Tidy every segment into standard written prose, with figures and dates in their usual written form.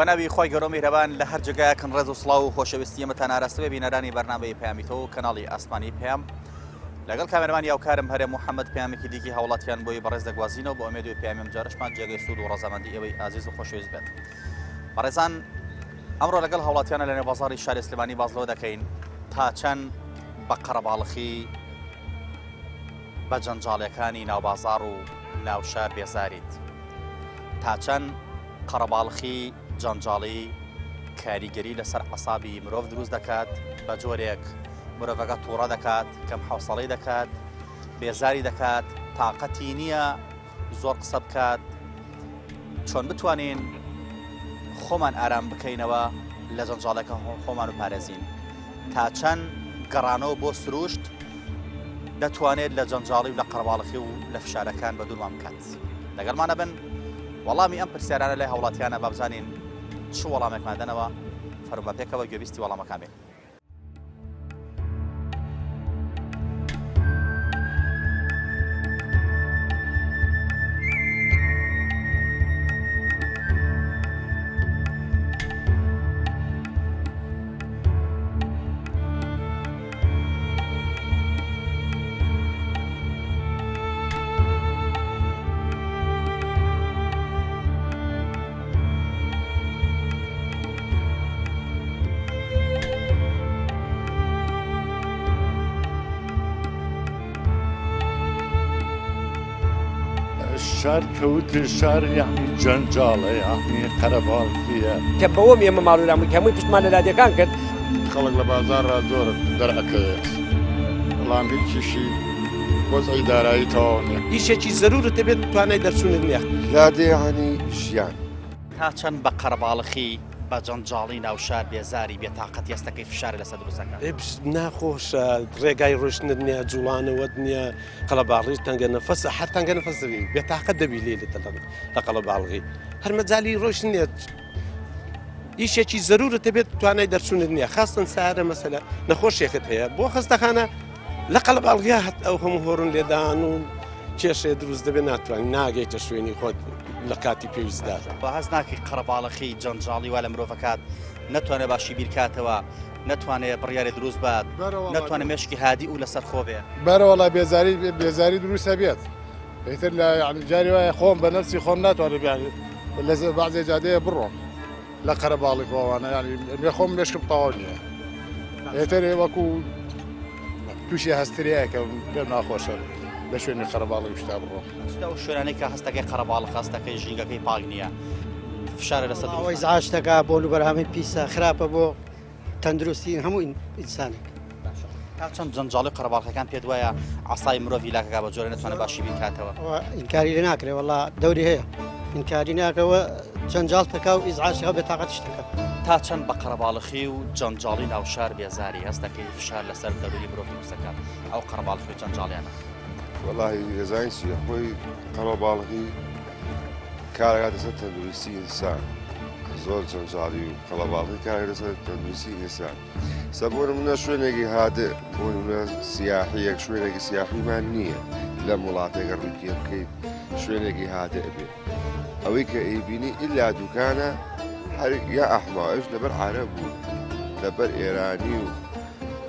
بەناوی خوای گەورە و میهرەبان لە هەر جێگایەکن ڕێز و سڵاو و خۆشەویستی ئێمەتان ئاراستە بێ بینەرانی بەرنامەی پەیامی تۆ و کەناڵی ئاسمانی پەیام لەگەڵ کامێرەمانی هاوکارم هەرێم محەممەد پەیامێکی دیکی هاوڵاتیان بۆی بەڕێز دەگوازینەوە بۆ ئومێد و پەیامیم جارشمان جێگەی سوود و ڕەزامەندی ئێوەی ئازیز و خۆشەویست بێت بەڕێزان ئەمڕۆ لەگەڵ هاوڵاتیانە لە نێو بازاڕی شاری سلێمانی باس لەوە دەکەین تا چەند بە قەرەباڵخی بە جەنجاڵیەکانی ناوبازاڕ و ناوشار بێزاریت تا چەند قەڕەباڵخی جەنجاڵی کاریگەری لەسەر عسابی مرۆڤ دروست دەکات بە جۆرێک مرۆڤەکە تووڕە دەکات کەم حوسەڵی دەکات بێزاری دەکات تااقەتی نییە زۆر قسە بکات چۆن بتوانین خۆمان ئارام بکەینەوە لە جەنجاڵەکە خۆمان و پارێزین تا چەند گەڕانەوە بۆ سروشت دەتوانێت لە جەنجاڵی و لە قەرەباڵخی و لە فشارەکان بە دوورمان بکات لەگەڵمانە بن وەڵامی ئەم پرسیارانە لای هاوڵاتیانە بابزانین چ وەڵامێکمان دەنەوە فەرموو با پێکەوە گوێبیستی وەڵامەکان بین. شار کەوت شار یعنی جەنجاڵە یعنی قەرەباڵخیە. کە بەوەم ئێمە ماڵوێران بووین کە هەمووی پشتمان لە لادێکان کرد. خەڵک لە بازاڕا زۆر دەرئەکەوێت بەڵام هیچیشی وەزعی دارایی تەواو نیە. ئیشێکی زەرورت دەبێت توانای دەرچوونت نیە. لادێ یانی ژیان. تا چەند بە قەرەباڵخی بە جەنجاڵی ناو شار بێزاری بێتاقەتی هەستەکەی فشارت لەسەر دروست دەکات. ناخۆشە ڕێگای ڕۆشتنت نیە جوڵانەوەت نیە قەڵەباڵغی تەنگە نەفەسە هەر تەنگە نەفەس دەبی بێتاقەت دەبی لێ لە قەڵەباڵغی هەر مەجالی ڕۆشتن نیە ئیشێکی زەرورت دەبێت توانای دەرچوونت نییە خاستن سارە مەسەلە نەخۆشیێکت هەیە بۆ خەستەخانە لە قەڵەباڵغیا هەت ئەو هەموو هۆرن لێدان و کێشەیە دروست دەبێت ناتوانانی ناگەیتە شوێنی خۆت لە کاتی پێویستدا. با هەست ناکەی قەرەباڵخی جەنجاڵی وا لە مرۆڤەکات نەتوانێت باشی بیرکاتەوە نەتوانێت بڕیاری دروست بات نەتوانێت مێشکی هادی و لەسەر خۆ بێ. بەرەوەڵا بێزاری بێزاری دروستە بێت ئیتر لە یعنی جاری وایە خۆم بە نەفسی خۆم ناتوانم یعنی لە بەعزێ جادەیە بڕۆم لە قەرەباڵی خۆوانە یعنی مێ خۆم مێشکم تەواو نییە ئێتر وەکو تووشی هەستریایەکە پێم ناخۆشە لە شوێنی قەرەباڵی شتا بڕۆم ئەو شوێنانەی کە هەستەکەی قەرەباڵخ هەستەکەی ژینگەکەی پاک نییە فشارە لەسەر ئەوەی ئیزعاج دەکا بۆن و بەرهەمی پیسە خراپە بۆ تەندروستی هەموو ئینسانێک. تا چەند جەنجاڵی قەرەباڵخەکان پێت وایە عسای مرۆڤ هیلاکەکە بە جۆرە نەتوانێت باشی بیرکاتەوە؟ ئینکاری لێ ناکرێ وەڵا دەوری هەیە ئینکاری ناکەوە جەنجاڵ تەکا و ئیزعاج هەو بێتاقەت شتەکە. تا چەند بە قەرەباڵخی و جەنجاڵی ناوشار بێزاری هەست دەکەی فشار لەسەر دەروونی مرۆڤ دروست دەکات ئەو قەرەباڵخی و جەنجاڵیانە؟ وەڵاهی دەزانی چیە خۆی قەرەباڵغی کارەکاتە سەر تەندروستی ئینسان زۆر جەنجاڵی و قەڵەباڵغی کارەکاتە سەر تەندروستی ئینسان سە بۆ نمونە شوێنێکی هادئ بۆ نمونە سیاحیەک شوێنێکی سیاحیمان نییە لەم وڵاتێکە ڕووی تێ بکەیت شوێنێکی هادئ بێ ئەوەی کە ئەیبینی ئیلا دوکانە هەر یا ئەحماش لەبەر عەرەب و لەبەر ئێرانی و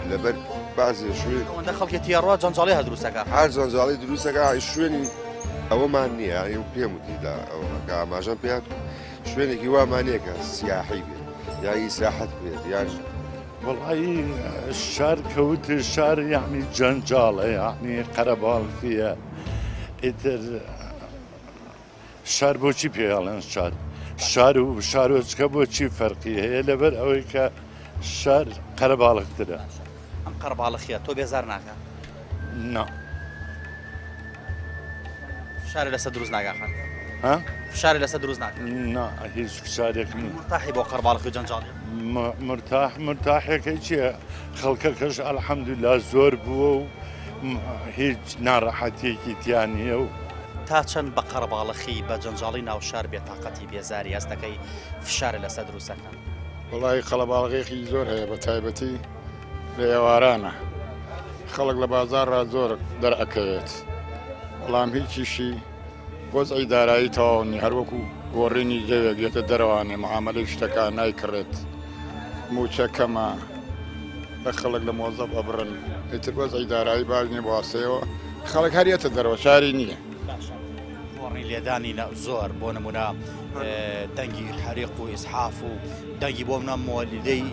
لەبەر بازێ شوێن ئەوەندە خەڵکی تێڕوە جەنجاڵی هەر دروستەکە هەر جەنجاڵی دروستەکە شوێنی ئەوەمان نییە ئەو پێم وتی لە ئەوە کە ئاماژەم پێات شوێنێکی وامان نییە کە سیاحی بێت یا ئیسراحەت بێت یان وەڵایی شار کەوت شار یعنی جەنجاڵە یعنی قەرەباڵخیە ئیتر شار بۆچی پێ ئەڵێن شار؟ شار و شارۆچکە بۆچی فەرقی هەیە لەبەر ئەوەی کە شار قەرەباڵغترە. ئەم قەرەباڵخیە تۆ بێزار ناکا؟ نا. فشارە لەسەر دروست ناکا خان؟ ها؟ فشارە لەسەر دروست ناکا؟ نا هیچ فشارێک نییە. مرتاحی بۆ قەرەباڵخی و جەنجاڵی؟ مرتاح مرتاحەکەی چییە؟ خەڵکەکەش ئەلحەمدولا زۆر بووە و هیچ ناڕەحەتیەکی تیا نییە و. تا چەند بە قەرەباڵخی، بە جەنجاڵی ناو شار بێتاقەتی، بێزاری، هەست دەکەی فشارە لەسەر دروست دەکەن؟ وەڵاهی قەڵەباڵغێکی زۆر هەیە بە تایبەتی لە ئێوارانە خەڵک لە بازاڕا زۆر دەرئەکەوێت بەڵام هیچیشی وەزعی دارایی تەواو نیە هەروەکو. گۆڕینی جەوێک دێتە دەرەوانێ معامەلەی شتەکە نایکڕێت موچە کەمە لە خەڵک لە مۆزەف ئەبڕن ئیتر وەزعی دارایی باش نیە بۆ ئاسەیەوە خەڵک هەر یەتە دەرەوە چاری نییە. باشە گۆڕی لێدانی زۆر بۆ نمونە دەنگی حەریق و ئیسحاف و دەنگی بۆ منە مۆلیدەی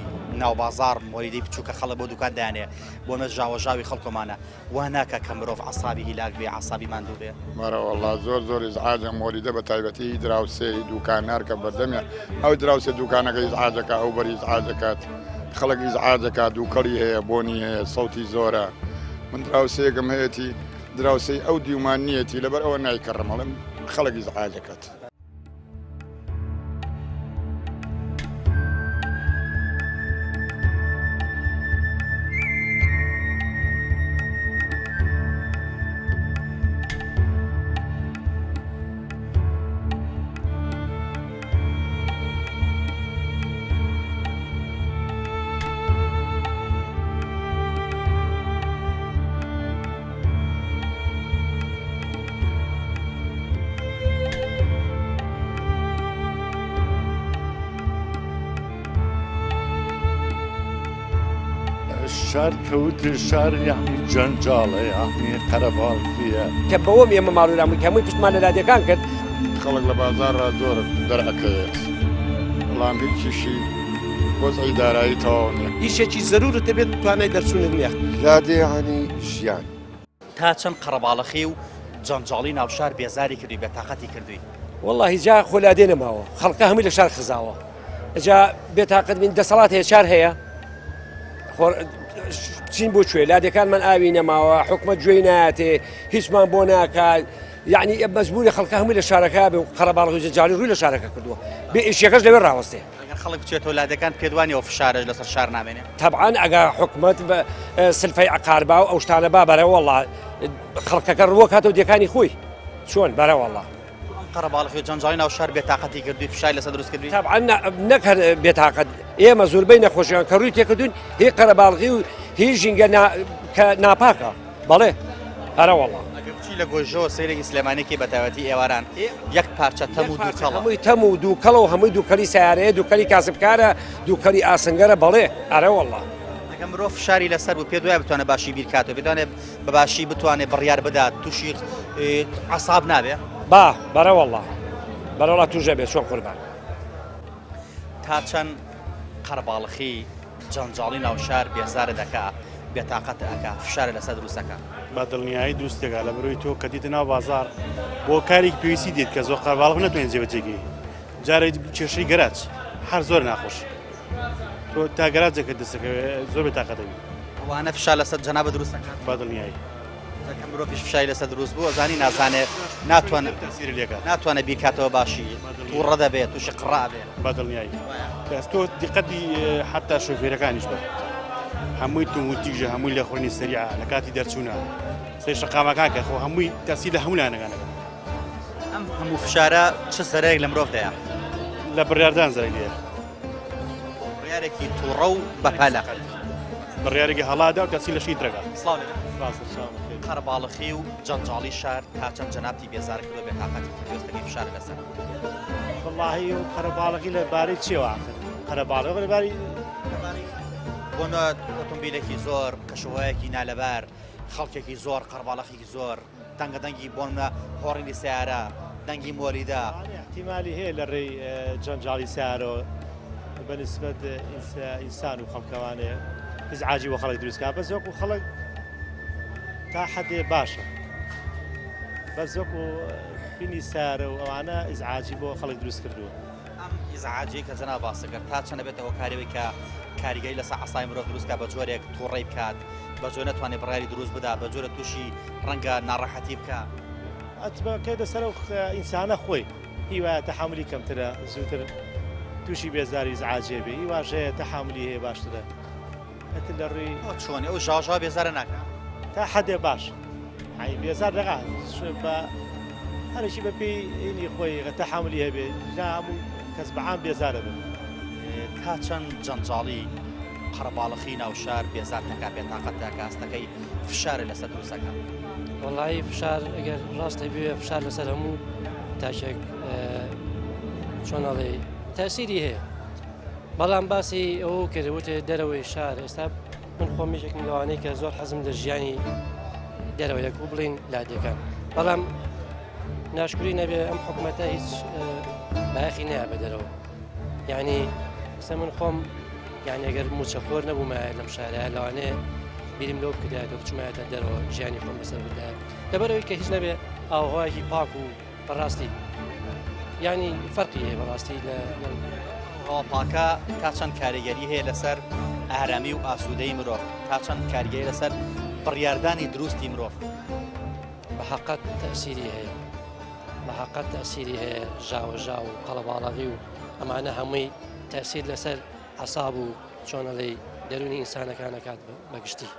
ناوبازار مۆلیدەی بچووکە خەڵک بۆ دوکان دانێ بۆ نە ژاوەژاوی خەڵکۆمانە وا ناکا کە مرۆڤ عەسابی هیلاک بێ عەسابی ماندوو بێ. بەرەوەڵا زۆر زۆر ئیزعاجە مۆلیدە بە تایبەتی هی دراوسێ هی دوکانار کە بەردەمیان ئەو دراوسێ دوکانەکە ئیزعاجەکە ئەو بەر ئیزعاجەکات خەڵک ئیزعاجەکە دووکەڵی هەیە بۆنی هەیە سەوتی زۆرە من دراوسێکم هەیەتی دراوسێی ئەو دیومان نیەتی لەبەر ئەوە نایکڕم ئەڵێم خەڵک ئیزعاجەکات. شار کەوتێ شار یەعنی جەنجاڵە یەعنی قەرەباڵخیە. کە بەوەم ئێمە ماڵوێران بووین کە هەمووی پشتمان لە لادێکان کرد. خەڵک لە بازاڕا زۆر دەرئەکەوێت بەڵام هیچیشی وەزعی دارایی تەواو نیە. ئیشێکی زەرورت دەبێت توانای دەرچوونت نیە. لادێ یەعنی ژیان. تا چەند قەڕەباڵخی و جەنجاڵی ناوشار بێزاری کردووی بێتاقەتی کردووی؟ وەڵاهی جا خۆ لادێ نەماوە خەڵکە هەمووی لە شار خزاوە جا بێتاقەت بین دەسەڵات هەیە چار هەیە خۆ چین بۆ کوێ لادێکانمان ئاوی نەماوە حکومەت گوێی ناتێ هیچمان بۆ ناکات یعنی مەجبوری خەڵکە هەمووی لە شارەکە بێ و قەرەباڵغی و جەنجاڵی ڕووی لە شارەکە کردووە بێ ئیشەکەش لەوێ ڕاوەستێ ئەگەر خەڵک بچێتەوە لادێکان پێت وانیە ئەو فشارەش لەسەر شار نامێنێ؟ تەبعەن ئەگەر حکومەت سلفەی عەقار با و ئەو شتانە با بەرە وەڵا خەڵکەکە ڕووە کاتەوە دێکانی خۆی چۆن بەرە وەڵا. ئەم قەرەباڵخی و جەنجاڵی ناو شار بێتاقەتی کردووی فشاری لەسەر دروست کردووی؟ تەبعەن نەک هەر بێتاقەت ئێمە زۆربەی نەخۆشیان کە ڕووی تێکردوون هی قەرەباڵغی و هی ژینگە کە ناپاکە. بەڵێ ئەرەوەڵا. ئەگەر بچی لە گۆیژەوە سەیرێکی سلێمانی کەی بەتایبەتی ئێواران یەک پارچە تەم و دووکەڵە. هەمووی تەم و دووکەڵە و هەمووی دووکەڵی سەیارەیە دووکەلی کاسبکارە دووکەڵی ئاسنگەرە بەڵێ ئەرەوەڵا. ئەگەر مرۆڤ فشاری لەسەر بوو پێت وایە بتوانێت باشی بیر کاتەوە بتوانێت بە باشی بتوانێت بڕیار بدات تووشی عەساب نابێ؟ با بەرەوەڵا بەرەوەڵا تووش دەبێت چۆن قوربان. تا چەند قەرەباڵخی جەنجاڵی ناو شار بێزارت ئەکا، بێتاقەتت ئەکا، فشارت لەسەر دروست ئەکا. بە دڵنیایی دروست دەکا لەبەرئەوەی تۆ کە دێیتە ناو بازاڕ بۆ کارێکی پێویستی دێت کە زۆر قەرەباڵغ نەتوانین جێبەجێ کەی جارێک کێشەی گەراج هەر زۆر ناخۆش تۆ تا گەراجەکە دەستەکەوێ زۆر بێتاقەت دەبی. ئەوانە فشار لەسەر جەنابت دروست ئەکات؟ بە دڵنیایی. کە مرۆڤیش فشاری لەسەر دروست بوو ئەزانی نازانێ ناتوانێت تەسیری لێکات ناتوانێت بیرکاتەوە باشی تووڕە دەبێت تووشی قڕا بێ. بە دڵنیایی کەس تۆ دیقەتی حتا شۆفێرەکانیش بە هەمووی تون و تیژە هەمووی لێخوڕینی سەریعە لە کاتی دەرچوونە سەر شەقامەکان کە خۆ هەمووی تەسی لە هەموو لایەنەکانەکە ئەم هەموو فشارە چ زەرەرێک لە مرۆڤ دەیە؟ لە بڕیاردان زەرەری لێیە. بڕیارێکی تووڕە و بەپەلە. بڕیارێکی هەڵادا و تەسی لە شی ترەکە. سڵاو لێ قەرەباڵخی و جەنجاڵی شار تا چەند جەنابتی بێزار کردووە بێتاقەتی کردووە ئێستەکەی فشارت لەسەرە؟ وەڵاهی و قەرەباڵغی لە بارەی چیەوە ئاخر قەرەباڵغی لە باری بۆ نە ئۆتۆمبیلێکی زۆر کەشوهەوایەکی نالەبار خەڵکێکی زۆر قەرباڵەخێکی زۆر دەنگە دەنگی بۆ نە هۆڕینی سیارە دەنگی مۆلیدە احتیمالی هەیە لە ڕێی جەنجاڵی سیارەوە بە نسبەت ئینسان و خەڵکەوانەیە ئیزعاجی بۆ خەڵک دروست کا بەس وەکو خەڵک تا حەدێ باشە بەس وەکو بینی سارە و ئەوانە ئیزعاجی بۆ خەڵک دروست کردووە. ئەم ئیزعاجەی کە جەناب باست کرد تا چەند ئەبێتە هۆکاری ئەوەی کە کاریگەری لەسەر عەسای مرۆڤ دروست کات بە جۆرێک تووڕەی بکات بە جۆرێک نەتوانێت بڕیاری دروست بدا بە جۆرە تووشی ڕەنگە ناڕەحەتی بکا؟ ئەتبەکەی لەسەر ئەو ئینسانە خۆی هی وایە تەحەمولی کەمترە زووتر تووشی بێزاری ئیزعاجێ بێ هی واش هەیە تەحەمولی هەیە باشترە. ئەتر لە ڕووی ئەو چۆنی ئەو ژاژا بێزارە ناکا تا حەدێ باش حی بێزار دەغا بە هەرێکی بە پێی ئینی خۆی تەحەمولی هەبێ نا هەموو کەس بەعام بێزارە بن. تا چەند جەنجاڵی قەرەباڵخی ناو شار بێزار تەکا بێتاقەت تاکە هەستەکەی فشارە لەسەر دروستەکە. وەڵایی فشار ئەگەر ڕاستە بێ فشار لەسەر هەموو تاکێک. چۆن ئەڵێی تەسیری هەیە بەڵام باسی ئەوە کرد وتێ دەرەوەی شار ئێستا من خۆم یەکێکم لەوانەی کە زۆر حەزم لە ژیانی دەرەوە یەک و بڵین لادێکان بەڵام ناشکری نەبێ ئەم حکوومەتە هیچ بایەخی نایە بە دەرەوە یعنی ئێستا من خۆم یعنی ئەگەر موچەخۆر نەبوومایە لەم شارە لەوانەیە بیرم لەو بکردایەتەوە بچمایەتە دەرەوە ژیانی خۆم بەسەر بردایە لەبەرەوەی کە هیچ نەبێ ئاوهەوایەکی پاک و بەڕاستی یعنی فەرقی هەیە بەڕاستی لە هەوا پاکە تا چەند کاریگەری هەیە لەسەر ئارامی و ئاسوودەی مرۆڤ تا چەند کاریگەری لەسەر بڕیاردانی دروستی مرۆڤ بە حقت تەسیری هەیە بە حقت تەسیری هەیە ژاوە ژاو و قەڵەباڵغی و ئەمانە هەمووی تەسیر لەسەر عساب و چۆنەڵی دەرونی ئینسانەکانەکات بەگشتی.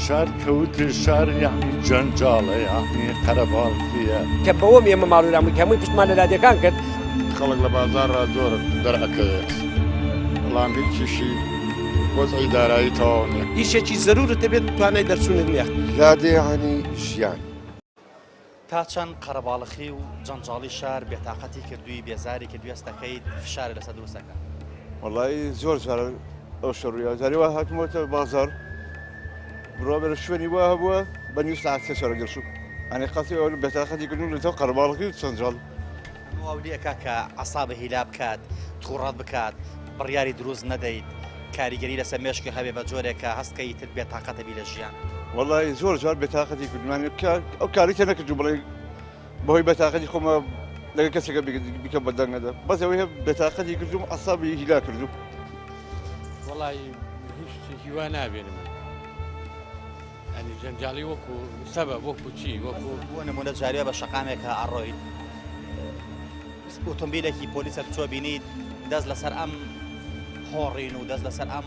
شار کەوتێ شار یەعنی جەنجاڵە یەعنی قەرەباڵخیە. کە بەوەم ئێمە ماڵوێران بووین کە هەمووی پشتمان لە لادێکان کرد. خەڵک لە بازاڕا زۆر دەرئەکەوێت بەڵام هیچیشی وەزعی دارایی تەواو نیە. ئیشێکی زەرورت هەبێت توانای دەرچوونت نیە. لادێ یەعنی ژیان. تا چەند قەرەباڵخی و جەنجاڵی شار بێتاقەتی کردووی، بێزاری کردووی، هەست دەکەیت فشارت لەسەر دروست دەکات؟ وەڵایی زۆر جار ئەو شتە ڕوویا جاری وا هاتمەوەتە بازاڕ بڕوا بێ لە شوێنی وا هەبووە بە نیو سەعات سێ چوار دەرچوو ئەنی قەتی ئەو بێتاقەتی کردن لەتەو قەرەباڵغی و جەنجاڵ. ئەمە وا لێ ئەکا کە عەسابە هیلا بکات، تووڕەت بکات، بڕیاری دروست نەدەیت، کاریگەری لەسەر مێشکت هەبێ بە جۆرێک کە هەست کەی ئیتر بێتاقەتە بی لە ژیان. وەڵایی زۆر جار بێتاقەتی کردم یانی ئەو کارەی تێ نەکردوو بڵێ بەهۆی بێتاقەتی خۆمە لەگەڵ کەسێکە بیکەم بە دەنگەدە بەس ئەوەی هەیە بێتاقەتی کردوم عەسابی هیلا کردوم. وەڵایی هیچ شتێکی وا نابینم من یانی جەنجاڵی وەکو سەبەب وەکو چی وەکو بۆ نمونە جارێ بە شەقامێکا ئەڕۆیت ئۆتۆمبیلێکی پۆلیسە بچۆ بینیت دەست لەسەر ئەم هۆڕین و دەست لەسەر ئەم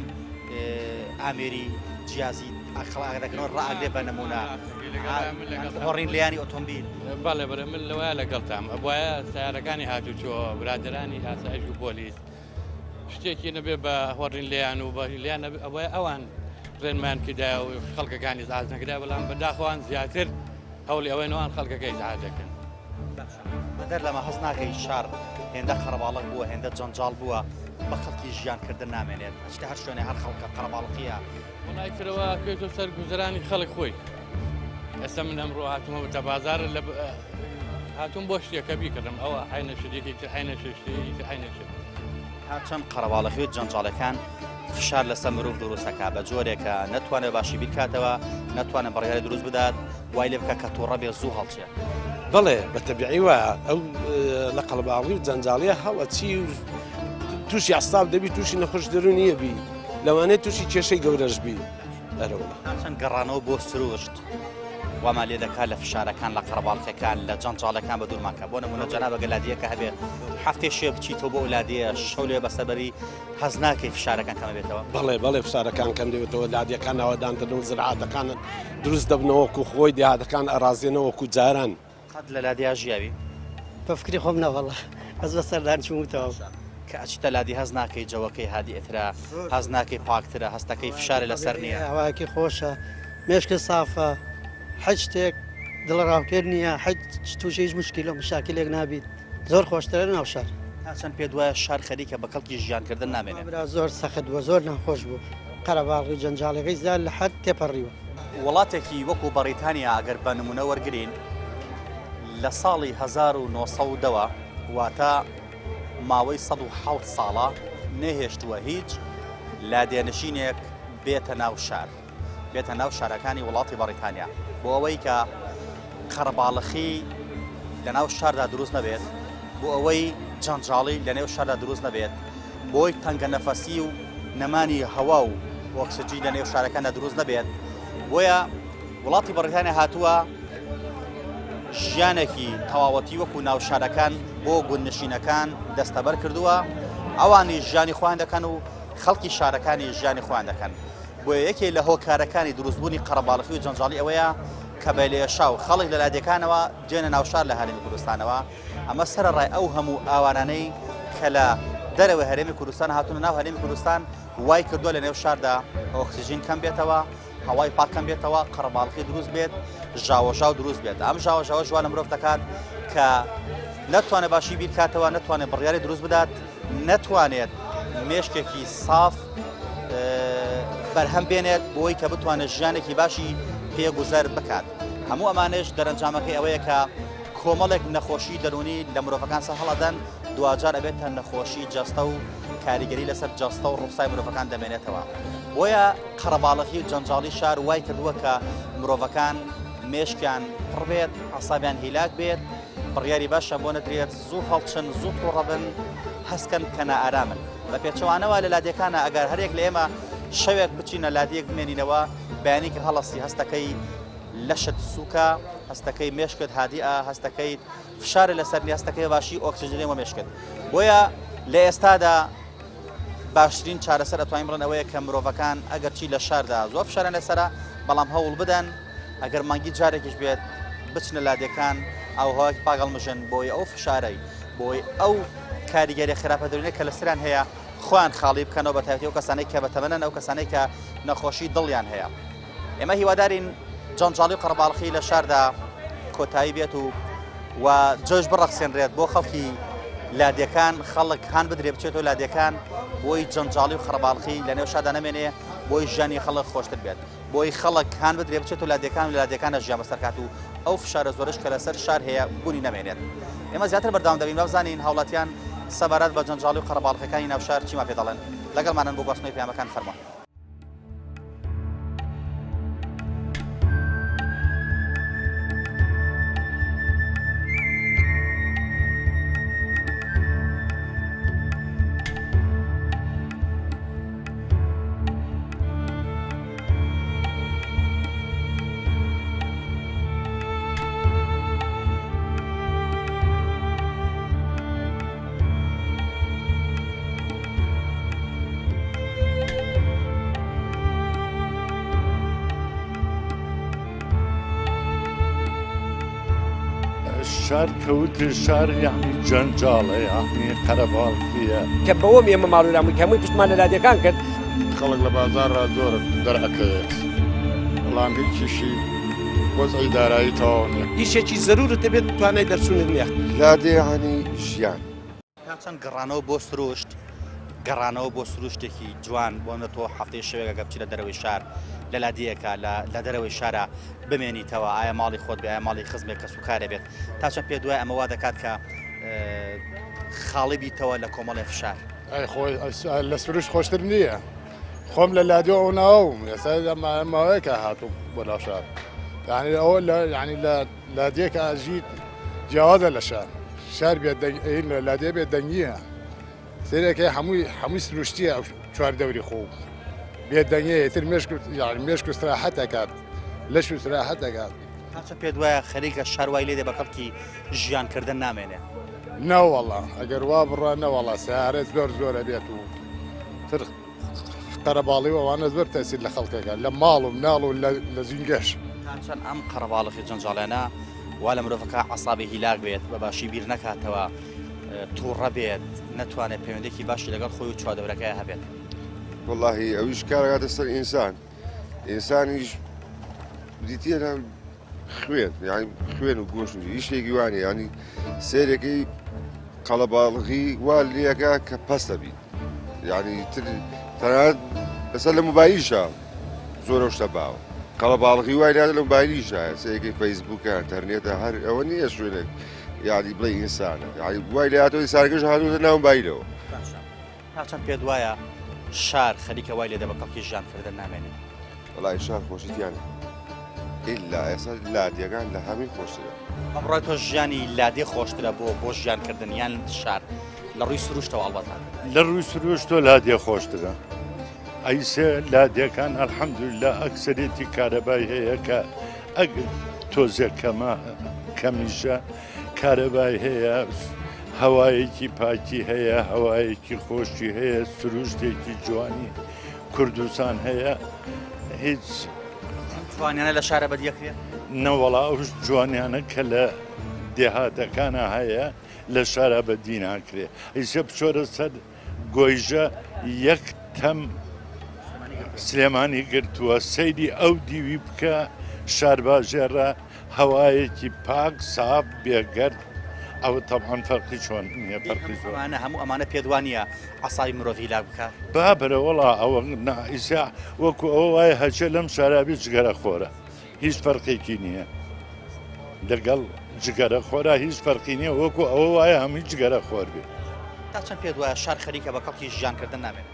ئامێری جیازی ئەخڵاق دەکەنەوە ڕائگرێ بە نمونە هۆڕین لیانی ئۆتۆمبیل بەڵێ بەڵێ من لەوەیە لەگەڵتام ئەبواە سیارەکانی هاتوچۆ برادرانی ئاسایش و پۆلیس شتێکی نەبێ بە هۆڕین لێیان و بە لیان نەبێ ئەوەیە ئەوان ڕێنمان کردایە و خەڵکەکانی ئیزعاج نەکرا بەڵام بەداخەوان زیاتر هەوڵی ئەوەی نوان خەڵکەکە ئیزعاج دەکەن. بەدەر لەمە هەست ناکەی شار هێندە قەرەباڵغ بووە هێندە جەنجاڵ بووە بە خەڵکی ژیان کردن نامێنێت ئەچتە هەر شوێنێ هەر خەڵکە قەرەباڵغیە. وەڵای ترەوە پێتۆ سەر گوزەرانی خەڵک خۆی ئێستا من ئەمڕۆ هاتوومە بە بازار لە هاتووم بۆ شتێکە بیکڕم ئەوە عینە شتێکی تر عینە شتێکی تر عینە شت. تا چەند قەرەباڵغی و جەنجاڵەکان فشار لەسەر مرۆڤ دروست دەکات بە جۆرێکە نەتوانێت باشی بیرکاتەوە نەتوانێت بڕیاری دروست بدات وای لێ بکە کە تووڕە بێ زوو هەڵچێ. بەڵێ بە تەبیعی وایە ئەو لە قەڵباڵی و جەنجاڵیە هەڵەچی و تووشی عساب دەبی تووشی نەخۆش دەرونیە بی لەوانەیە تووشی کێشەی گەورەش بی ئەرەوەڵا. تا چەند گەڕانەوە بۆ سروشت وامان لێ دەکات لە فشارەکان لە قەرەباڵخەکان لە جەنجاڵەکان بە دوورمان کە بۆ نمونە جەنابە گەر لادیەکە هەبێ هەفتەی شێ بچیتەوە بۆ ئەو لادێیە شەو لێ بەسەر بەری هەست ناکەی فشارەکان کەم بێتەوە؟ بەڵێ بەڵێ فشارەکان کەم دەبێتەوە لادێکان ئاوەدان دەبن و زراعەتەکان دروست دەبنەوە وەکو خۆی دێهاتەکان ئەڕازێنەوە وەکو جاران. قەت لە لادێیا ژیاوی؟ بە فکری خۆم نا وەڵا بەس بە سەردان چووم و تەواو. کە ئەچیتە لادێ هەست ناکەی جەوەکەی هادیئترە، هەست ناکەی پاکترە، هەستەکەی فشارێ لەسەر نییە؟ هەوایەکی خۆشە، مێشکت سافە، حیچ شتێک دڵەڕاوکێ نییە، حیچ تووشی هیچ موشکیلە و مشاکیلێک نابیت. زۆر خۆشترە لە ناو شار. تا چەند پێت وایە شار خەریکە بە کەڵکی ژیان کردن نامێنێت؟ برا زۆر سەخت بووە زۆر ناخۆش بوو قەرەباڵغی و جەنجاڵیەکەی زیاد لە حەد تێپەڕیوە. وڵاتێکی وەکو بەڕیتانیا ئەگەر بە نمونە وەرگرین لە ساڵی 1910 وە واتە ماوەی 107 ساڵە نەهێشتووە هیچ لادێنشینێک بێتە ناو شار. بێتە ناو شارەکانی وڵاتی بەڕیتانیا بۆ ئەوەی کە قەرەباڵخی لە ناو شاردا دروست نەبێت بۆ ئەوەی جەنجاڵی لە نێو شاردا دروست نەبێت بۆی تەنگە نەفەسی و نەمانی هەوا و ئۆکسجی لە نێو شارەکاندا دروست نەبێت بۆیە. وڵاتی بەڕیتانیا هاتووە ژیانێکی تەواوەتی وەکو ناوشارەکان بۆ گوندنشینەکان دەستەبەر کردووە ئەوانی ژیانی خۆیان دەکەن و خەڵکی شارەکانی ژیانی خۆیان دەکەن بۆیە یەکێ لە هۆکارەکانی دروستبوونی قەرەباڵخی و جەنجاڵی ئەوەیە کە بە لێشاو خەڵک لە لادێکانەوە دێنە ناوشار لە هەرێمی کوردستانەوە ئەمە سەرەڕای ئەو هەموو ئاوارانەی کە لە دەرەوەی هەرێمی کوردستان هاتوونە ناو هەرێمی کوردستان وای کردووە لە نێو شاردا ئۆکسجین کەم بێتەوە هەوای پاک کەم بێتەوە قەرەباڵخی دروست بێت ژاوەژاو دروست بێت ئەم ژاوەژاوە ژوا لە مرۆڤ دەکات کە نەتوانێت باشی بیرکاتەوە نەتوانێت بڕیاری دروست بدات نەتوانێت مێشکێکی ساف بەرهەم بێنێت بۆی کە بتوانێت ژیانێکی باشی پێگوزەر بکات هەموو ئەمانش دەرەنجامەکەی ئەوەیە کە کۆمەڵێک نەخۆشی دەروونی لە مرۆڤەکان سەر هەڵەدەن دواجار ئەبێتە نەخۆشی جەستە و کاریگەری لەسەر جەستە و ڕوخسای مرۆڤەکان دەمێنێتەوە بۆیە قەرەباڵغی و جەنجاڵی شار وای کردووە کە مرۆڤەکان مێشکیان پڕ بێت عسابیان هیلاک بێت بڕیاری باشیان بۆ نەدرێت زوو هەڵچن زوو توڕە بن هەستکەن کە نائارامن بە پێچەوانەوە لە لادێکانە ئەگەر هەرێک لە ئێمە شەوێک بچینە لادێک بمێنینەوە بەیانی کە هەڵەسی هەستەکەی لەشت سووکە هەستەکەی مێشکت هادیئە هەستەکەیت فشارە لەسەر نیە هەستەکەی باشی ئۆکسجینی وە مێشکت بۆیە لە ئێستادا باشترین چارەسەر ئەتوانین بڵێن ئەوەیە کە مرۆڤەکان ئەگەرچی لە شاردا زۆر فشاریان لەسەرە بەڵام هەوڵ بدەن ئەگەر مانگی جارێکیش بێت بچنە لادێکان ئاوهەوایەکی پاک هەڵمژن بۆی ئەو فشارەی بۆی ئەو کاریگەری خراپە دەروونیە کە لەسەریان هەیە خۆیان خاڵی بکەنەوە بە تایبەتی ئەو کەسانەی کە بەتەمەنن ئەو کەسانەی کە نەخۆشی دڵیان هەیە ئێمە هیوادارین جەنجاڵی و قەرەباڵخی لە شاردا کۆتایی بێت و و جۆش بڕەخسێنرێت بۆ خەڵکی لادێکان خەڵک هان بدرێ بچێتەوە لادێکان بۆی جەنجاڵی و خەرەباڵخی لە نێو شاردا نەمێنێ بۆی ژیانی خەڵک خۆشتر بێت بۆی خەڵک هان بدرێ بچێتەوە لادێکان و لە لادێکانە ژیان بەسەرکات و ئەو فشارە زۆرش کە لەسەر شار هەیە بوونی نەمێنێت ئێمە زیاتر بەردەوام دەبین بابزانین هاوڵاتیان سەبارەت بە جەنجاڵی و قەرەباڵخەکانی ناو شار چیمان پێ دەڵێن لەگەڵمانن بۆ گواستنەوەی پەیامەکان فەرموون. شار کەوتر شار یعنی جەنجاڵە یعنی قەرەباڵخیە کە بەوەم ئێمە ماڵورامووی کە هەمووی پشتمان لە لادێکان کرد. خەڵک لە بازاڕا زۆر دەرئەکەوێت بەڵام هیچیشی وەزعی دارایی تەواو نیە. ئیشێکی زەرورت دەبێت توانای دەرچوونت نیە. لادێ یانی ژیان. تا چەند گەڕانەوە بۆ سروشت گەڕانەوە بۆ سروشتێکی جوان بۆ نە تۆ هەفتەی شەوێک ئەگەر بچیتە دەرەوەی شار لە لادێیەکە لە لە دەرەوەی شارە بمێنیتەوە ئایا ماڵی خۆت بێ ئایا ماڵی خزمێک کەس و کارێ بێت تا چەند پێ دوای ئەمە وا دەکات کە خاڵی بیتەوە لە کۆمەڵێ فشار ئەی خۆی لە سروشت خۆشتر نییە خۆم لە لادێ ئەو ناوم ئێستا ماوەیەکە هاتووم بۆ ناو شار یعنی ئەوە لە یعنی لە لادێکە ئەژیت جیاوازە لە شار شار بێ دەنگ لادێ بێ دەنگیە سەیرەکەی هەمووی هەمووی سروشتیە ئەو چوار دەوری خۆ بێ دەنگێ تر مێشک یعنی مێشک و استراحەت ئەکات لەش و استراحەت ئەکات تا چەند پێت وایە خەریکە شار وای لێ دێ بە کەڵکی ژیان کردن نامێنێ؟ نەوەڵا ئەگەر وا بڕا نەوەڵا سەیارە زۆر زۆرە بێت و تر قەرەباڵی و ئەوانە زۆر تەسیر لە خەڵکەکە لە ماڵ و مناڵ و لە ژینگەش. تا چەند ئەم قەرەباڵغی جەنجاڵیانە وا لە مرۆڤەکە عەسابی هیلاک بێت بە باشی بیر نەکاتەوە تووڕە بێت نەتوانێت پەیوەندێکی باشی لەگەڵ خۆی و چواردەورەکەی هەبێت. وەڵاهی ئەویش کارەکاتە سەر ئینسان ئینسانیش بریتیە لە خوێن یانی خوێن و گۆشت و هیچ شتێکی وانە ینی سێرەکەی قەڵەباڵغی وا لەکە کە پەستە بیت یعنی تر تەنانەت لەسەر لە مۆبایلیشە زۆرە شتە باوە قەڵەباڵغی وای لە لە مۆبایلیشە سەیرەکەی فەیسبووکە ئەتەرنێتە هەر ئەوە نییە شوێنێک یعنی بڵێ ئینسانە یعنی وای لە هاتۆ ئینسانەکەش هاتۆتە ناو مۆبایلەوە باشە تا چەند پێت وایە شار خەریکە وای لێدە بە کەڵکی ژیان کردن نامێنێ؟ وەڵای شار خۆشی تیا نیە ئیلا ئێستا لادێکان لە هەمووی خۆشترە. بەڕای تۆ ژیانی لادێ خۆشترە بۆ بۆ ژیان کردن یان شار لە ڕووی سروشتەوە ئەڵبەتە؟ لە ڕووی سروشتەوە لادێ خۆشترە ئەیسێ لادێکان الحمدللە ئەکسەرێتی کارەبای هەیە کە. ئەگەر تۆزێک کەمە کەمیشە کارەبای هەیە هەوایەکی پاکی هەیە هەوایەکی خۆشی هەیە سروشتێکی جوانی کوردستان هەیە هیچ جوانیانە لە شارە بەدیەکرێ نەوەڵا ئەو جوانیانە کە لە دێهاتەکانە هەیە لە شارە بەدی ناکرێ ئیسە بچۆرە سەر گۆیژە یەک تەم سلێمانی گرتووە سەیری ئەو دیوی بکە شارباژێڕە هەوایەکی پاک ساف بێگەرد ئەوە تەبعەن فەرقی چۆن نییە فەرقی زۆر ئەمانە هەموو ئەمانە پێت وا نییە عەسابی مرۆڤ هیلاک بکات؟ بابرە وەڵا ئەوە نا ئیسا وەکو ئەوە وایە هەچێ لەم شارابی جگەرە خۆرە هیچ فەرقێکی نییە لەگەڵ جگەرە خۆرا هیچ فەرقی نییە وەکو ئەوە وایە هەمووی جگەرە خۆر بێ. تا چەند پێت وایە شار خەریکە بە کەڵکی ژیانکردن نامێنێت؟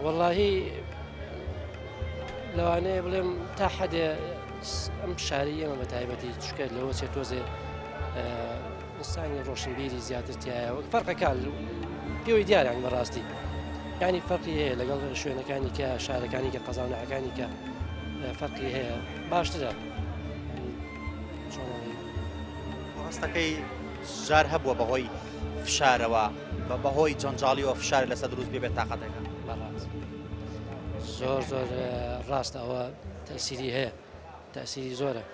وەڵاهی لەوانەیە بڵێم تا حەدێ ئەم شاری ئێمە بە تایبەتی چکە لەوە چێ تۆزێ ئینسانی ڕۆشنبیری زیاتر تایە وەک فەرقەکان پێوەی دیاران بەڕاستی ینی فەرقی هەیە لەگەڵ شوێنەکانی کە شارەکانی کە قەزاونەکانی کە فەرقی هەیە باشترە ڕاستەکەی جار هەبووە بەهۆی فشارەوە بە بەهۆی جەنجاڵیەوە فشار لەسەر دروست بێ بێت تاقەتەکە بەڕاست زۆر زۆر ڕاست ئەوە تەسیری هەیە تەسیری زۆرە.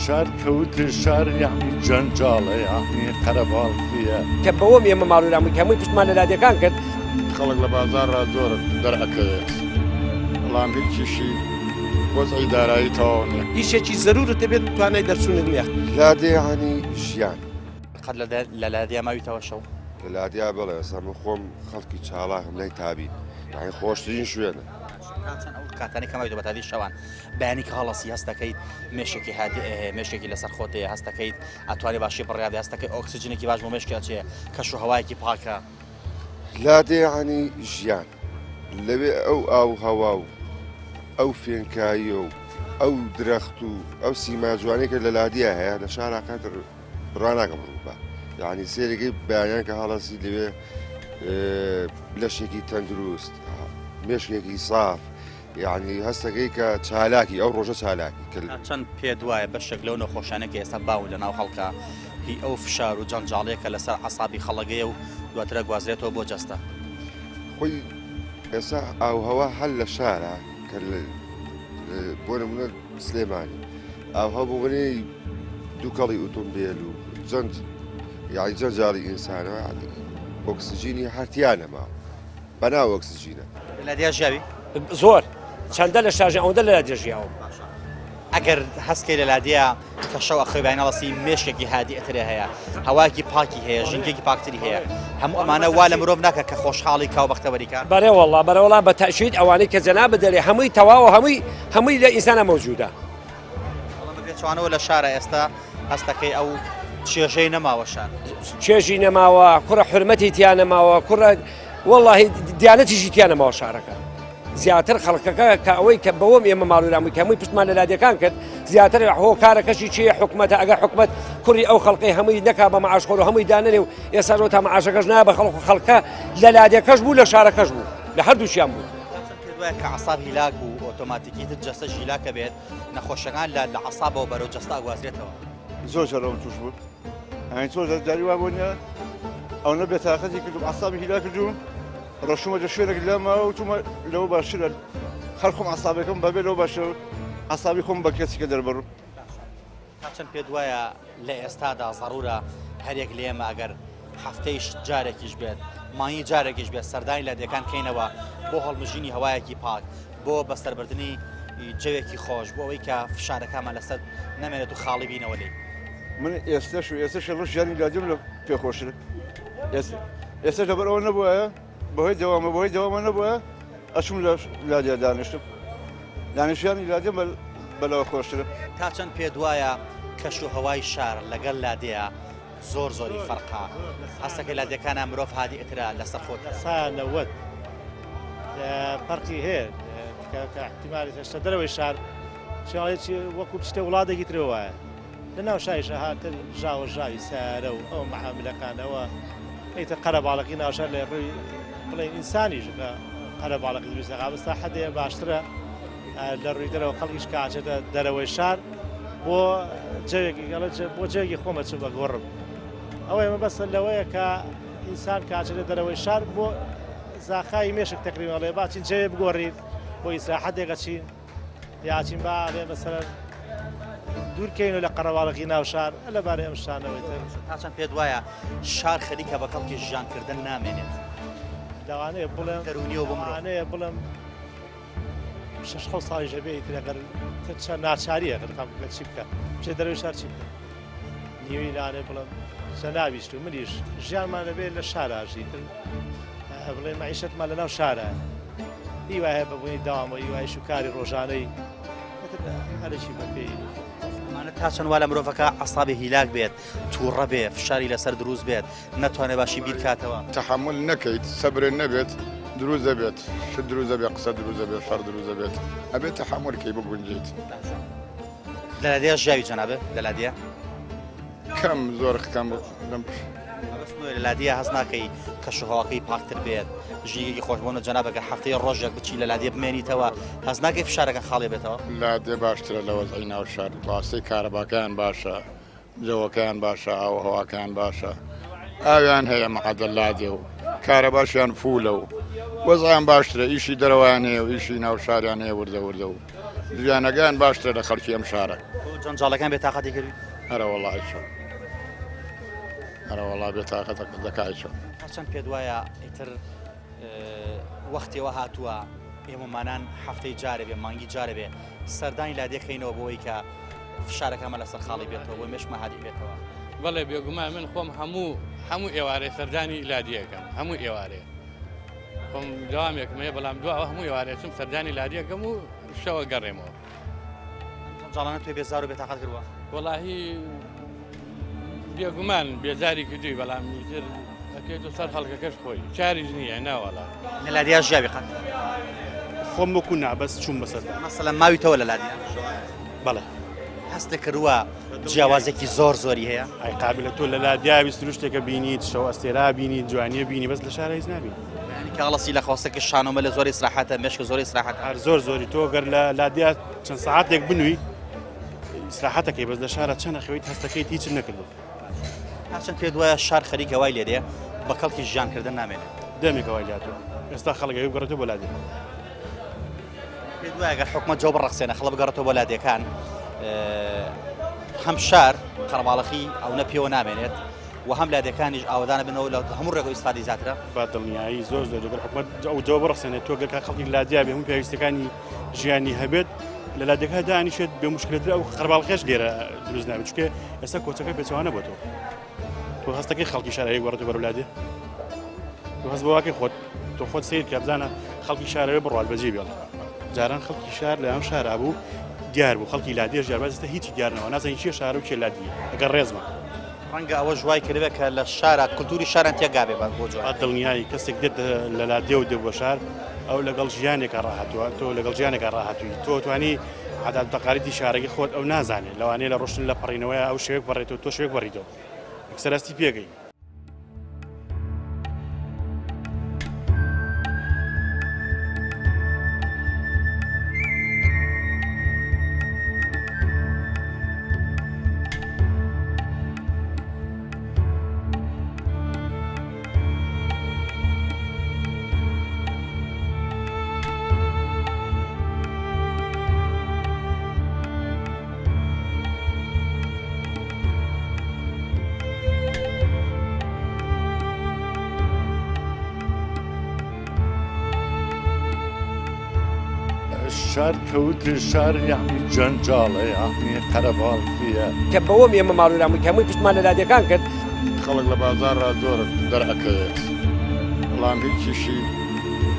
شار کەوتە شار یەعنی جەنجاڵە یەعنی قەرەباڵغیە. کە بەوەم ئێمە ماڵ و هەمووی پشتمان لە لادێکان کرد. خەڵک لە بازاڕا زۆر دەرئەکەوێت بەڵام هیچیشی وەزعی دارایی تەواو نیە. ئیشێکی زەرورت دەبێت توانای دەرچوونت نیە. لادێ یەعنی ژیان. قەت لە لادیا ماویتەوە شەو؟ لە لادیا بەڵێ ئێستا من خۆم خەڵکی چاڵاخم لای تابین یانی خۆشترین شوێنە. تا چەند ئەو کاتانەی کە ماویتەوە بەتایبەتی شەوان بەیانی کە هەڵەسی هەست دەکەیت مێشکێکی هادئ هەیە مێشکێکی لەسەر خۆت هەیە هەست دەکەیت ئەتوانی باشی بڕیار بدەی هەست دەکەی ئۆکسجینێکی باش بۆ مێشکی ئەچێ کەش و هەوایەکی پاکە. لادێ یانی ژیان لەوێ ئەو ئاو هەوا و ئەو فێنکاییە و ئەو درەخت و ئەو سیما جوانەی کە لە لادیا هەیە لە شارا قەت بڕوا ناکەم ڕووبا یعنی سێرەکەی بەیانیان کە هەڵەسی لەوێ لەشێکی تەندروست مێشکێکی ساف یعنی هەستەکەی کە چالاکی ئەو ڕۆژە چالاکی کە چەند پێت وایە بەشێک لەو نەخۆشانە کە ئێستا باون لە ناو خەڵکە هی ئەو فشار و جەنجاڵەیە کە لەسەر عەسابی خەڵەگەیە و دواتر ئەگوازرێتەوە بۆ جەستە؟ خۆی ئێستا ئاوهەوا هەر لە شارە کە بۆ نمونە سلێمانی ئاوها بۆ بنەی دووکەڵی ئۆتۆمبیل و جەنج یاعی جەنجاڵی ئینسانە ئۆکسجینی هەرتیا نەما بەناو ئۆکسجینە. لە لادێ ژیاوی؟ زۆر چەندە لە شاژە ئەوەندە لە لادێ ژیاوم. ئەگەر هەستکەی لە لادێیە کە شەو ئەخەوی بەیانی هەڵەسی مێشکێکی هادیئترێ هەیە هەوایەکی پاکی هەیە ژینگەیەکی پاکتری هەیە هەموو ئەمانە وا لە مرۆڤ ناکە کە خۆشحاڵی کا و بەختەوەری کا؟ بەرێ وەڵا بەرێ وەڵا بە تەئکید ئەوانەی کە جەنابت دەلێ هەمووی تەواوە هەمووی هەمووی لە ئینسانا مەوجودە. بەڵام بە پێچەوانەوە لە شارە ئێستا هەستەکەی ئەو چێژەی نەماوە شار. چێژی نەماوە کوڕە حورمەتی تیا نەماوە کوڕە وەڵاهی دیانەتیشی تیا نەماوە شارەکە. زیاتر خەڵکەکە کە ئەوەی کە بەوەم ئێمە ماڵوراموی کە هەمووی پشتمان لە لادێکان کرد زیاتر هۆکارەکەشی چیە حکومەتە ئەگەر حکومەت کوڕی ئەو خەڵقی هەمووی نەکا بە معاش خۆر و هەمووی دانەنێ و ئێستا تا معاشەکەش نایە بە خەڵک و خەڵکە لە لادێکەش بوو لە شارەکەش بوو لە هەردووشیان بوو. دوای کە عساب هیلاک بوو ئۆتۆماتیکی تر جەستە هیلاکە بێت نەخۆشەکان لە لە عسابەوە بەرەو جەستە ئەگوازرێتەوە. زۆر جار ئەوم توش بوو یانی زۆر جار جاری وا بۆ نییە ئەوەنە بێتاقەتی کردم عسابی هیلا کردوم ڕۆشتومە لە شوێنێک لەمە و تومە لەوە باشترە هەر خۆم عسابەکەم بەبێ لەوە باشترە عسابی خۆم بە کەسی کە دەربڕم. تا چەند پێت وایە لە ئێستادا زەڕورە هەرێک لە ئێمە ئەگەر هەفتەیش جارێکیش بێت مانگی جارێکیش بێت سەردانی لادێکان کەینەوە بۆ هەڵمژینی هەوایەکی پاک بۆ بەسەربردنی جەوێکی خۆش بۆ ئەوەی کە فشارەکانمان لەسەر نەمێنێت و خاڵی بینەوە لێی. من ئێستەش و ئێستەش ڕۆژ ژیانی لادێم لە پێ خۆشترە ئێستەش لەبەر ئەوە نەبووایە. بەهۆی دەوامە بەهۆی دەوامە نەبووە ئەچوم لە لادێ دانیشتم دانیشتیانی لادێ بەلەوە خۆشترە. تا چەند پێت وایە کەش و هەوای شار لەگەڵ لادێیا زۆر زۆری فەرقە هەستەکەی لادێکانا مرۆڤ هادیئترە لەسەر خۆترە؟ سا 90 فەرقی هەیە کە احتیمالی هێشتا دەرەوەی شار چاڵێکی وەکو بچتە وڵاتێکی ترەوە وایە لە ناو شاریشە هاتن ژاوە ژاوی سیارە و ئەو معاملەکانەوە ئیتر قەرەباڵغی ناوشار لە ڕووی بڵێن ئینسانیش بە قەرەباڵغی دروست دەکات بەس تا حەدێ باشترە لە ڕووی دەرەوە خەڵکیش کە ئاچێتە دەرەوەی شار بۆ جەوێکی گەڵە بۆ جێگی خۆمە چ بەگۆڕم ئەوەی مەبەستە لەوەیە کە ئینسان کاچێتە دەرەوەی شار بۆ زاخای مێشک تەقریبا باچین جێ بگۆڕین بۆ ئیسراحەتێک ئەچین یاچین با ئەڵێ مەسەلەن دوور کەینەوە لە قەرەباڵغی ناو شار لەبارەی ئەم شتانەوەی تر. تا چەند پێت وایە شار خەریکە بە کەڵکی ژیانکردن نامێنێت؟ لەوانەیە بڵێم دەروونیەوە بۆ مرۆڤ. لەوانەیە بڵێم شەش حەوت ساڵیش هەبێ ئیتر ئەگەر تر چە ناچاریە ئەگەر خەڵکەکە چی بکە بچێ دەرەوەی شار چی بکە نیوەی لەوانەیە بڵێم جەنابیشت و منیش ژیانمان ئەبێ لە شارا ژی تر بڵێ مەعیشەتمان لە ناو شارە هیوای هەیە بە بوونی داوام و هیوایش و کاری ڕۆژانەی هەرێکی بەپێی ئەمانە تا چەند وا لە مرۆڤەکە عەسابی هیلاک بێت تووڕە بێ فشاری لەسەر دروست بێت نەتوانێت باشی بیرکاتەوە تەحەمول نەکەیت سەبرت نەبێت دروست دەبێت شت دروست دەبێت قسە دروست دەبێت شەڕ دروست دەبێت ئەبێت تەحەمول کەی بگونجێیت. لە لادێ ژیاوی جەنابێ لە لادێ؟ کەم زۆر کەم لەم لە لادێ هەست ناکەی کەش و هەواکەی پاکتر بێت ژینگەیەکی خۆش بۆنە جەنابە گەر هەفتەیە ڕۆژێک بچی لە لادێ بمێنیتەوە هەست ناکەی فشارەکە خاڵی بێتەوە؟ لادێ باشترە لە وەزعی ناو شار ڕاستەی کارەباکەیان باشە جەوەکەیان باشە ئاو و هەواکەیان باشە ئاویان هەیە مەعادە لادێ و کارەباشیان فولە و وەزعیان باشترە ئیشی دەرەوەیان هەیە و ئیشی ناو شاریان هەیە وردە وردە و ژیانەکەیان باشترە لە خەڵکی ئەم شارە. جەنجاڵەکان بێ تاقەتی کردووی؟ ئەرە وەڵا ئەیچۆن ئەرە وەڵا بێ تاقەتە دەکا ئەیچۆن. تا چەند پێت وایە ئیتر وەختێوە هاتووە ئێمەمانان هەفتەی جارێ بێ مانگی جارێ بێ سەردانی لادێ کەینەوە بۆ ئەوەی کە فشارەکەمە لەسەر خاڵی بێتەوە بۆ مێشکمان هادی بێتەوە؟ بەڵێ بێگومان من خۆم هەموو هەموو ئێوارێ سەردانی لادیەکەم هەموو ئێوارێ خۆم دەوامێکم هەیە بەڵام دواوە هەموو ئێوارێ چم سەردانی لادیەکەم و شەوە گەڕێمەوە. جەنجاڵانە توێ بێزار و بێتاقەت کردووە؟ وەڵاهی بێگومان بێزاری کردووی بەڵام ئیتر ئەکەوێتە سەر خەڵکەکەش خۆی چاریش نییە ناوەڵا. لە لادیا ژیاوی قەت؟ خۆم وەکو نا بەس چووم بەسەردا. مەسەلەن ماویتەوە لە لادیا؟ بەڵێ. هەستت کردووە جیاوازێکی زۆر زۆری هەیە؟ ئەی قابلە تۆ لە لادیاوی سروشتێکە بینیت شەو ئەستێرا بینیت جوانیە بینی بەس لە شارە هیچ نابینی. یانی کاڵەسی لە خواستەکە شانۆمە لە زۆر ئیسراحەتە مێشکە زۆر ئیسراحەتە. هەر زۆر زۆری تۆ گەر لە لادیا چەند سەعاتێک بنووی ئیسراحەتەکەی بەس لە شارە چەند ئەخەویت هەستەکەیت هیچت نەکردووە. تا چەند پێت وایە شار خەریکە وای لێدێ بە کەڵکی ژیانکردن نامێنێت؟ دەمێکە وای لێهاتووە ئێستا خەڵک ئەوێ بگەڕێتەوە بۆ لادێ. پێت وایە گەر حکومەت جەو بڕەخسێنە خەڵک بگەڕێتەوە بۆ لادێکان هەم شار قەرەباڵخی ئەونە پێوە نامێنێت و هەم لادێکانیش ئاوەدانە بنەوە لە هەموو ڕێگە ئیسفادەی زیاترە؟ بە دڵنیایی زۆر زۆر گەر حکومەت ئەو جەوە بڕەخسێنێت تۆ گەر خەڵکی لادیا بێ هەموو پێویستەکانی ژیانی هەبێت لە لادێکە دانیشێت بێ مشکلتر ئەو قەرەباڵخێش لێرە دروست نابێت چونکە ئێستا کۆچەکە پێچەوانە بۆتەوە تۆ هەستەکەی خەڵکی شارەوەی گەڕێتەوە بەرەو لادێ تۆ هەست بەواکەی خۆت تۆ خۆت سیر کە بزانە خەڵکی شارەوەی بڕوات بەجێ بێڵ جاران خەڵکی شار لە ئەم شارا بوو دیار بوو خەڵکی لادێش دیار بەس هیچی دیارنەوە نازانین چیە شارە و کێ لادیە ئەگەر ڕێزمە ڕەنگە ئەوەش وای کردبێت کە لە شارا کولتوری شاران تێگابێ بە بۆ جوان. دڵنیایی کەسێک دێت لە لادێ و دێ بۆ شار ئەو لەگەڵ ژیانێکا ڕاهاتووە تۆ لەگەڵ ژیانێکا ڕاهاتووی تۆ توانی عادات و تەقالیدی شارەکەی خۆت ئەو نازانێت لەوانەیە لە ڕۆشتن لە پەڕینەوەیە ئەو شێوەیەک پەڕێتەوە تۆ شێوەیەک پەڕیتەوە یەکسەر هەستی پێکەی. شار کەوتر شار یەعنی جەنجاڵە یەعنی قەرەباڵخیە. کە بەوەم ئێمە ماڵوێران بووین کە هەمووی پشتمان لە لادێکان کرد. خەڵک لە بازاڕا زۆر دەرئەکەوێت. بەڵام هیچیشی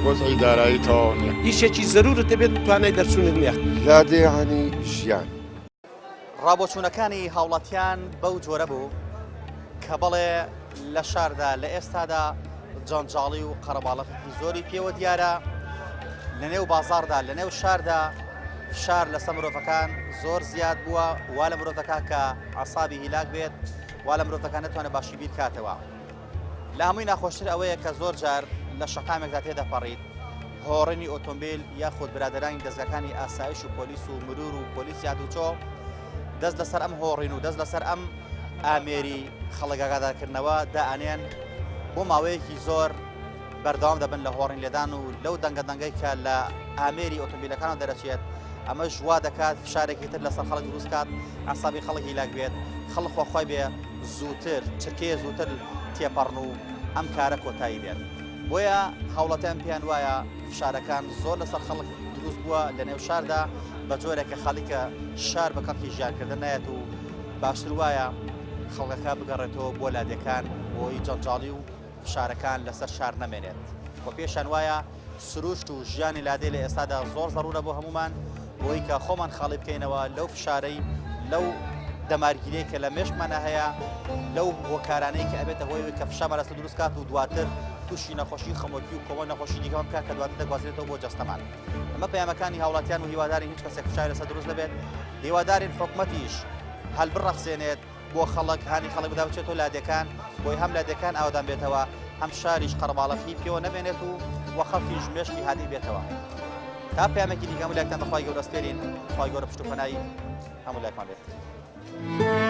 وەزعی دارایی تەواو نییە. ئیشێکی زەرورت دەبێت توانای دەرچوونت نییە. لادێ یانی ژیان. ڕابۆچوونەکانی هاوڵاتیان بەو جۆرە بوو کە بەڵێ لە شاردا لە ئێستادا جەنجاڵی و قەرەباڵغێکی زۆری پێوە دیارە لە نێو بازاردا لە نێو شاردا فشار لەسەر مرۆڤەکان زۆر زیاد بووە وا لە مرۆڤ دەکات کە عسابی هیلاک بێت وا لە مرۆڤ دەکات نەتوانێت باشی بیر کاتەوە لە هەمووی ناخۆشتر ئەوەیە کە زۆر جار لە شەقامێکدا تێدەپەڕیت هۆڕینی ئۆتۆمبیل یاخود برادەرانی دەزگاکانی ئاسایش و پۆلیس و مرور و پۆلیسی هاتوچۆ دەست لەسەر ئەم هۆڕین و دەست لەسەر ئەم ئامێری خەڵک ئاگادارکردنەوە دائەنێن بۆ ماوەیەکی زۆر بەردەوام دەبن لە هۆڕین لێدان و لەو دەنگە دەنگەی کە لە ئامێری ئۆتۆمبیلەکانەوە دەرەچێت ئەمەش وا دەکات فشارێکی تر لەسەر خەڵک دروست کات عسابی خەڵک هیلاک بێت خەڵک خۆخوای بێ زووتر چرکەیە زووتر تێپەڕن و ئەم کارە کۆتایی بێت بۆیە هاوڵاتیان پێیان وایە فشارەکان زۆر لەسەر خەڵک دروست بووە لە نێو شاردا بە جۆرێک کە خەڵیکە شار بە کەڵکی ژیانکردن نایەت و باشتر وایە خەڵکەکە بگەڕێتەوە بۆ لادێکان بۆی جەنجاڵی و فشارەکان لەسەر شار نەمێنێت و پێشان وایە سروشت و ژیانی لادێ لە ئێستادا زۆر زەڕورە بۆ هەمومان بۆی کە خۆمان خاڵی بکەینەوە لەو فشارەی لەو دەمارگیرەی کە لە مێشکمانە هەیە لەو هۆکارانەی کە ئەبێتە هۆی کە فشارمان لەسەر دروست کات و دواتر تووشی نەخۆشی خەمۆکی و کۆمەڵ نەخۆشی دیکەمان بکات کە دواتر دەگوازرێتەوە بۆ جەستەمان ئەمە پەیامەکانی هاوڵاتیان و هیوادارین هیچ کەسێک فشاری لەسەر دروست نەبێت هیوادارین حکومەتیش هەل بڕەخسێنێت بۆ خەڵک هانی خەڵک بدا بچێتەوە لادێکان بۆی هەم لادێکان ئاوەدان بێتەوە هەم شاریش قەرەباڵەخی پێوە نەمێنێت و وە خەڵکیش مێشکی هادی بێتەوە تا پەیامێکی دیکە هەموو لایەکتان بەخوای گەورە سپێرین خوای گەورە پشت و پەنای هەموو لایەکمان بێت.